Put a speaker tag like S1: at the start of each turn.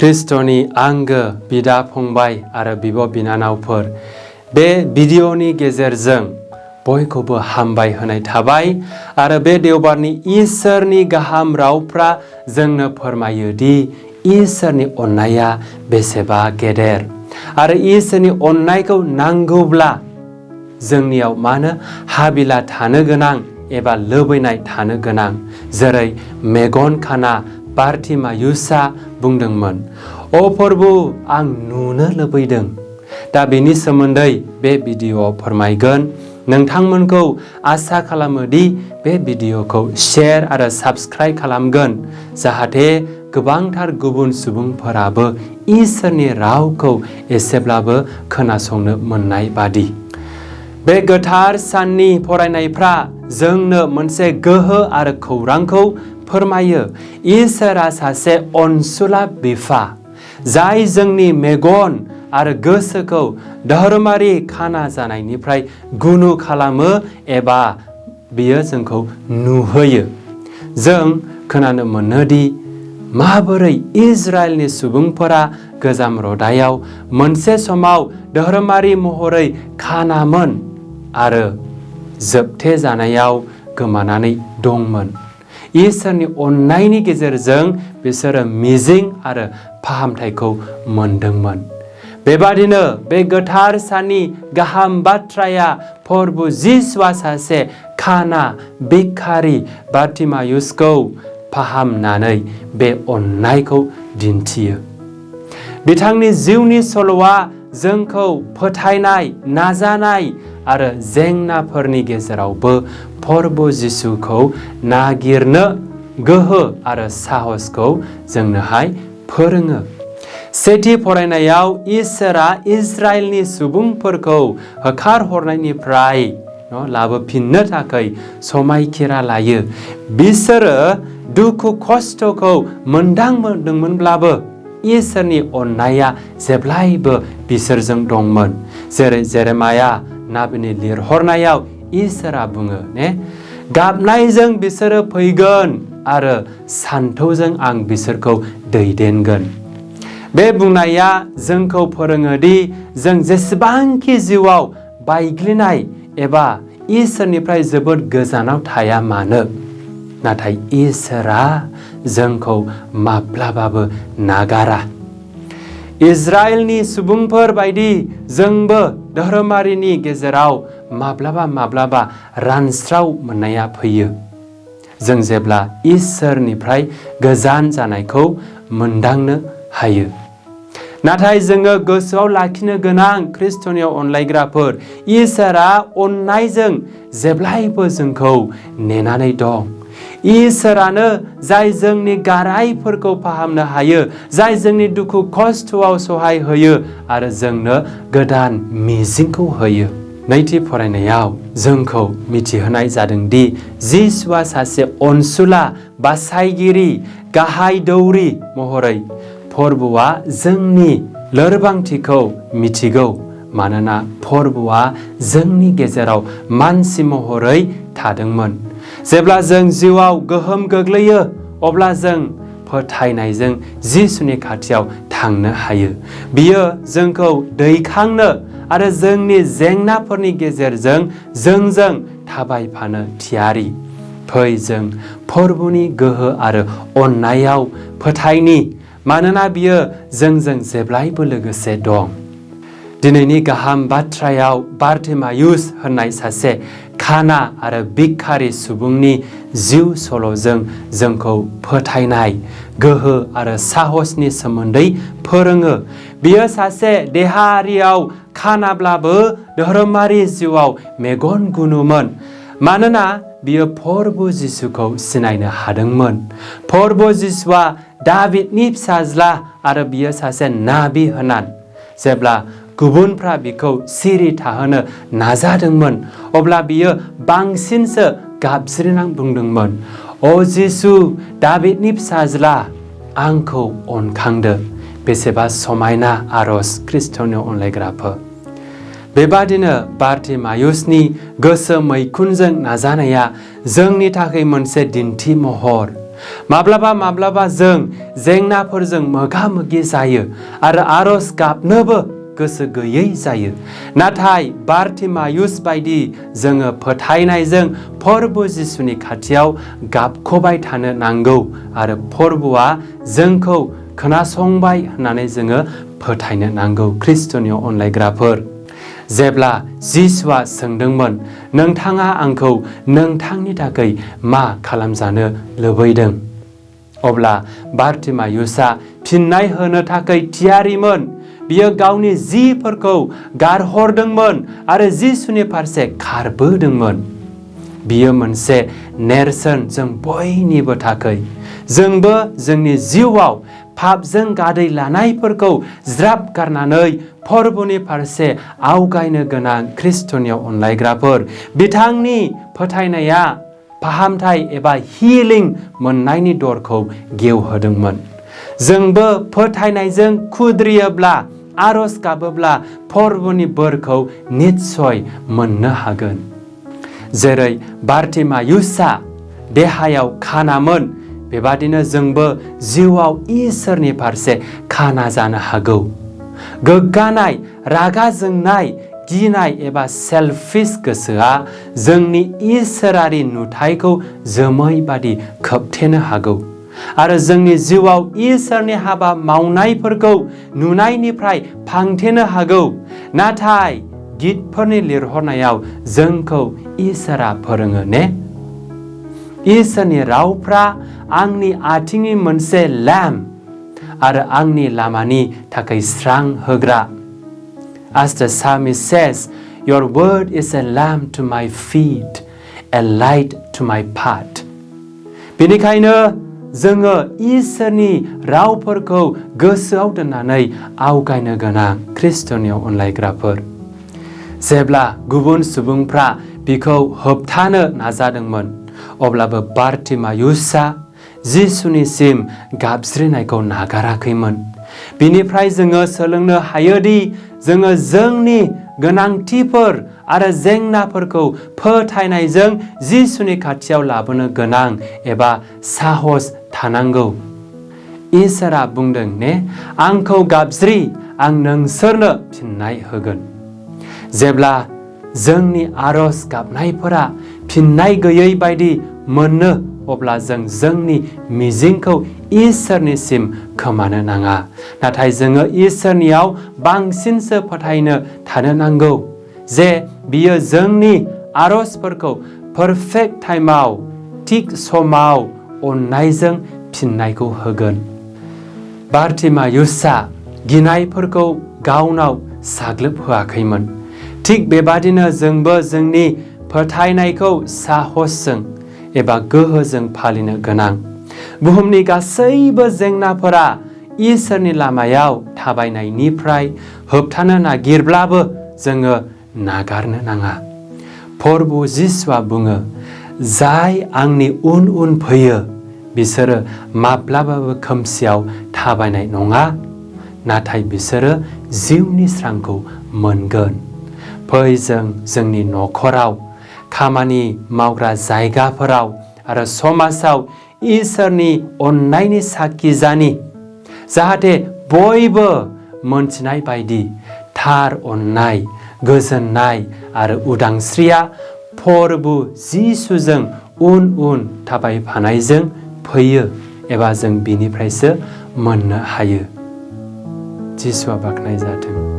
S1: ख्रिस्ट'नि आंगो बिदा फंबाय आरो बिब' बिनानावफोर, बे भिडिअ'नि गेजेरजों बयखौबो हामबाय होनाय थाबाय आरो बे देवबारनि इसोरनि गाहाम रावफ्रा जोंनो फोरमायो दि इसोरनि अननाया बेसेबा गेदेर आरो इसोरनि अननायखौ नांगौब्ला जोंनियाव मानो हाबिला थानो गोनां एबा लुबैनाय थानो गोनां, जेरै मेगन खाना बार्टिमायुसआ बुंदोंमोन, "अ प्रभु, आं नुनो लुबैदों।" दा बेनि सोमोन्दै बे भिडिअ'आव फोरमायगोन। नोंथांमोनखौ आसा खालामो दि बे भिडिअ'खौ शेयार आरो साबस्क्राइब खालामगोन, जाहाथे गोबांथार गुबुन सुबुंफोराबो इसोरनि रावखौ एसेब्लाबो खोनासंनो मोननाय बादि। बे गोथार साननि फरायनायफ्रा जोंनो मोनसे गोहो आरो खौरांखौ फोरमायो। इसोरा सासे अनसुला बिफा, जाय जोंनि मेगन आरो गोसोखौ धोरोमारि खाना जानायनिफ्राय गुनु खालामो एबा बियो जोंखौ नुहोयो। जों खोनानो मोनोदि माबोरै इजराइलनि सुबुंफोरा गोजाम रदायाव मोनसे समाव धोरोमारि महरै खानामोन आरो जोबथे जानायाव गोमानानै दंमोन। इसोरनि अननायनि गेजेरजों बिसोरो मिजिं आरो फाहामथायखौ मोनदोंमोन। बेबादिनो बे गोथार साननि गाहाम बाथ्राया प्रभु जिसुआ सासे खाना भिखारि बार्टिमायुसखौ फाहामनानै बे अननायखौ दिन्थियो। बिथांनि जिउनि सल'आ जोंखौ फोथायनाय, नाजानाय आरो जेंनाफोरनि गेजेरावबो प्रभु जिसुखौ नागिरनो गोहो आरो साहसखौ जोंनोहाय फोरोङो। सेथि फरायनायाव इसोरा इजराइलनि सुबुंफोरखौ होखारहरनायनिफ्राय लाबोफिननो थाखाय समायखिरा लायो। बिसोरो दुखु खस्थ'खौ मोनदांदोंमोनब्लाबो इसोरनि अननाया जेब्लायबो बिसोरजों दंमोन। जेरै जेरेमाया नाबिनि लिरहरनायाव इसोरा बुङो, गाबनायजों बिसोरो फैगोन आरो सान्थौजों आं बिसोरखौ दैदेनगोन। बे बुंनाया जोंखौ फोरोङोदि जों जेसेबांखि जिउआव बायग्लिनाय एबा इसोरनिफ्राय जोबोद गोजानाव थाया मानो, नाथाय इसोरा जोंखौ माब्लाबाबो नागारा। इजराइलनि सुबुंफोर बायदि जोंबो धोरोमारिनि गेजेराव माब्लाबा रानस्राव मोननाया फैयो। जों जेब्ला इसोरनिफ्राय गोजान जानायखौ मोनदांनो हायो। नाथाय जोङो गोसोआव लाखिनो गोनां ख्रिस्ट'नियाव अनलायग्राफोर, इसोरा अननायजों जेब्लायबो जोंखौ नेनानै दं। इसोरानो जाय जोंनि गारायफोरखौ फाहामनो हायो, जाय जोंनि दुखु खस्थ'आव सहाय होयो आरो जोंनो गोदान मिजिंखौ होयो। नैथि फरायनायाव जोंखौ मिथिहोनाय जादोंदि जिसुआ सासे अनसुला बासायगिरि, गाहाय दौरि महरै प्रभुआ जोंनि लोरबांथिखौ मिथिगौ, मानोना प्रभुआ जोंनि गेजेराव मानसि महरै थादोंमोन। जेब्ला जों जिउआव गोहोम गोग्लैयो, अब्ला जों फोथायनायजों जिसुनि खाथियाव थांनो हायो। बियो जोंखौ दैखांनो आरो जोंनि जेंनाफोरनि गेजेरजों जोंजों थाबायफानो थियारि। फै जों प्रभुनि गोहो आरो अननायाव फोथायनि, मानोना बियो जोंजों जेब्लायबो लोगोसे दं। दिनैनि गाहाम बाथ्रायाव बार्टिमायुस होननाय सासे खाना आरो भिखारि सुबुंनि जिउ सल'जों जोंखौ फोथायनाय, गोहो आरो साहसनि सोमोन्दै फोरोङो। बियो सासे देहायारियाव खानाब्लाबो धोरोमारि जिउआव मेगन गुनुमोन, मानोना बियो प्रभु जिसुखौ सिनायनो हादोंमोन। प्रभु जिसुआ दाबिदनि फिसाज्ला आरो बियो सासे नाबि होननान। जेब्ला गुबुनफ्रा बिखौ सिरि थाहोनो नाजादोंमोन, अब्ला बियो बांसिनसो गाबज्रिनां बुंदोंमोन, "अ जिसु, दाबिदनि फिसाज्ला, आंखौ अनखांदो।" बेसेबा समायना आरज ख्रिस्ट'नि अनलायग्राफोर। बेबादिनो बार्टिमायुसनि गोसो मैखुनजों नाजानाया जोंनि थाखाय मोनसे दिन्थि महर। माब्लाबा जों जेंनाफोरजों मोगा मोगि जायो आरो आरज गाबनोबो गोसो गैयै जायो। नाथाय बार्तिमायुस बायदि जोङो फोथायनायजों प्रभु जिसुनि खाथियाव गाबख'बाय थानो नांगौ आरो प्रभुआ जोंखौ खोनासंबाय होननानै जोङो फोथायनो नांगौ। ख्रिस्ट'नि अनलायग्राफोर, जेब्ला जिसुआ सोंदोंमोन, नोंथाङा आंखौ नोंथांनि थाखाय मा खालामजानो लुबैदों? अब्ला बार्तिमायुसआ फिननाय होनो थाखाय थियारिमोन। बियो गावनि जिफोरखौ गारहरदोंमोन आरो जिसुनि फारसे खारबोदोंमोन। बियो मोनसे नेरसोन जों बयनिबो थाखाय। जोंबो जोंनि जिउआव पापजों गादै लानायफोरखौ ज्राब गारनानै प्रभुनि फारसे आवगायनो गोनां ख्रिस्ट'नि अनलायग्राफोर। बिथांनि फोथायनाया फाहामथाय एबा हिलिं मोननायनि दरखौ गेवहोदोंमोन। जोंबो फोथायनायजों खुद्रियोब्ला, आरज गाबोब्ला प्रभुनि बोरखौ निस्सय मोननो हागोन। जेरै बार्तिमायुसआ देहायाव खानामोन, बेबादिनो जोंबो जिउआव इसोरनि फारसे खाना जानो हागौ। गोग्गानाय, रागा जोंनाय, गिनाय एबा सेल्फिश गोसोआ जोंनि इसोरारि नुथायखौ जोमै बादि खोबथेनो हागौ आरो जोंनि जिउआव इसोरनि हाबा मावनायफोरखौ नुनायनिफ्राय फांथेनो हागौ। नाथाय गितफोरनि लिरहरनायाव जोंखौ इसोरा फोरोङो ने? इसोरनि रावफ्रा आंनि आथिंनि मोनसे लेम्प आरो आंनि लामानि थाखाय स्रां होग्रा। As the psalmist says, your word is a lamp to my feet, a light to my path. बेनिखायनो जोङो इसोरनि रावफोरखौ गोसोआव दोननानै आवगायनो गोनां ख्रिस्ट'नि अनलायग्राफोर। जेब्ला गुबुन सुबुंफ्रा बिखौ होबथानो नाजादोंमोन, अब्लाबो बार्तिमायुसआ जिसुनिसिम गाबज्रिनायखौ नागाराखैमोन। बिनिफ्राय जोङो सोलोंनो हायोदि जोङो जोंनि गोनांथिफोर आरो जेंनाफोरखौ फोथायनायजों जिसुनि खाथियाव लाबोनो गोनां एबा साहस थानांगौ। इसोरा बुंदों ने, आंखौ गाबज्रि, आं नोंसोरनो फिननाय होगोन। जेब्ला जोंनि आरज गाबनायफोरा फिननाय गैयै बायदि मोनो, अब्ला जों जोंनि मिजिंखौ इसोरनिसिम खोमानो नाङा। नाथाय जोङो इसोरनियाव बांसिनसो फोथायनो थानो नांगौ जे बियो जोंनि आरजफोरखौ पारफेक्ट टाइमाव, थिग समाव अननायजों फिननायखौ होगोन। बार्तिमायुसआ गिनायफोरखौ गावनाव साग्लोबहोआखैमोन। थिग बेबादिनो जोंबो जोंनि फोथायनायखौ साहसजों एबा गोहोजों फालिनो गोनां। बुहुमनि गासैबो जेंनाफोरा इसोरनि लामायाव थाबायनायनिफ्राय होबथानो नागिरब्लाबो जोङो नागारनो नाङा। प्रभु जिसुआ बुङो, जाय आंनि उन उन फैयो बिसोरो माब्लाबाबो खोमसियाव थाबायनाय नङा, नाथाय बिसोरो जिउनि स्रांखौ मोनगोन। फै जों जोंनि न'खराव, खामानि मावग्रा जायगाफोराव आरो समाजाव इसोरनि अननायनि साखि जानि, जाहाथे बयबो मोनथिनाय बायदि थार अननाय, गोजोननाय आरो उदांस्रिया प्रभु जिसुजों उन उन थाबायफानायजों फैयो एबा जों बिनिफ्रायसो मोननो हायो। जिसुआ बाख्नाय जाथों।